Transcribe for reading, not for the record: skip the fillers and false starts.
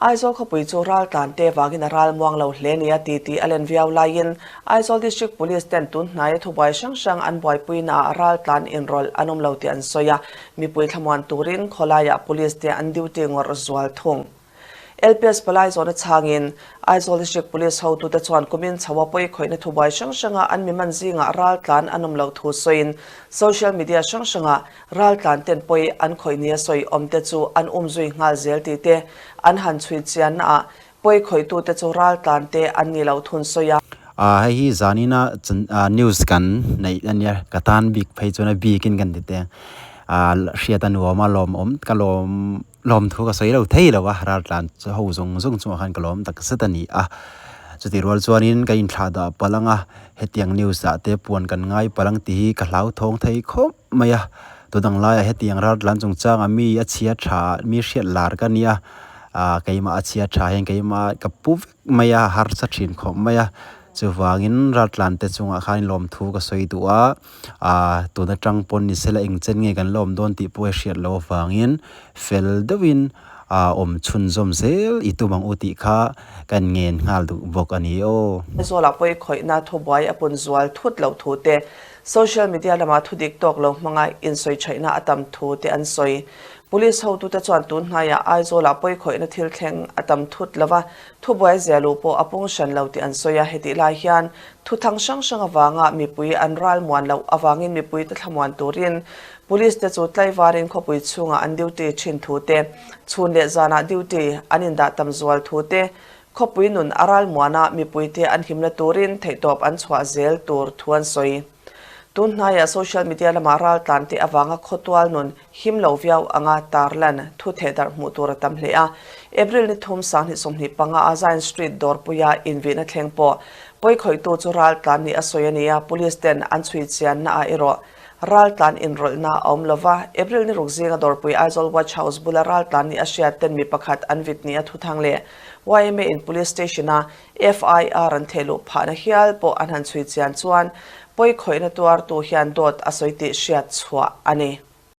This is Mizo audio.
Aizawl khawpui chu raltlan te vangin a ral muang lo hle nia ti tih a len viau laiin Aizawl District Police ten tun hnaia thubuai hrang hrang an buaipuinaah raltlan inrawlh an awm lo tih an sawi a, mipui thlamuan turin khawlaiah Police te an duty ngawrh zual thung. LPS palai zawhna chhangin Aizawl District Police hotute chuan kumin chhoa pawi khawihna thubuai hrang hranga an mi man zingah raltlan an awm loh thu sawiin social media hrang hrangah raltlan ten pawi an khawih nia sawi awmte chu an umzui nghal zel tih te an han chhui chiannaah pawi khawihtute chu raltlan te an ni loh thun sawi a. Hei hi zanina news kan neih a nia, ka tan bik phei chuan a bikin kan ti teh ang, hriat a nuam a lawmawm ka lawm. Lawmthu ka sawi lo thei lo a, raltlan ho zawng zawng chungah khan ka lawm tak zet a ni a. Chutih rual chuanin ka inthlah dah palh ang a, hetiang news ah te puan kan ngai palh ang tih hi ka hlauthawng thei khawp mai a. Tudang laiah hetiang raltlan chungchangah mi a chhia tha, mi hriat lar ka nia, ah keimah a chhia tha hian keimah ka pu vek mai a, harsa thin khawp mai a. Chuvangin raltlan te chungah khan lawmthu ka sawi duh a. Aaa tun atang pawn ni sela eng chen nge kan la awm dawn tih pawh hi hriat loh avangin fel deuhin aa awm chhunzawm zel i tum ang u tih kha kan ngen nghal duh bawk a ni aw. Aizawl ah pawi khawihna thubuai a pun zual thut loh thu te, social media lama thu dik tawk lo hmanga insawi thaihna a tam thu te an sawi. Police hotute chuan tun hnaiah Aizawl ah pawi khawihna thil thleng a tam thut lova thubuai zia luh pawh a pung hran lo tih an sawi a, hetih lai hian Thuthang hrang hrang avanga mipui an ral muan loh avangin mipuite thlamuan turin Police te chu tlaivarin khawpui chhungah an duty thin thu te, chhun leh zanah duty an indah tam zual thu te, khawpui nun a ral muana mipuite an himna turin theihtawp an chhuah zel tur thu an sawi. Tun hnaiah social media lamah ral tlan te avanga khawtual nun him lo viau anga tarlan thu thehdarh hmuh tur a tam hle a. April ni thum sanghnih 25 a Zion Street dawrpuia invihna thleng pawh pawikhawihtu chu ral tlan nih a sawi a ni a, Police ten an chhui chianna ah erawh ral tlan inrawlhna a awm lova. April ni ruk zinga dawrpui Aizawl Watch House bula ral tlan nih a hriat ten mi pakhat an vit nia thuthang leh yma in Police Station a FIR an thehluh phahna hial pawh an han chhui chian chuan pawikhawihna tuartu hian dawt a sawi tih hriat chhuah a ni.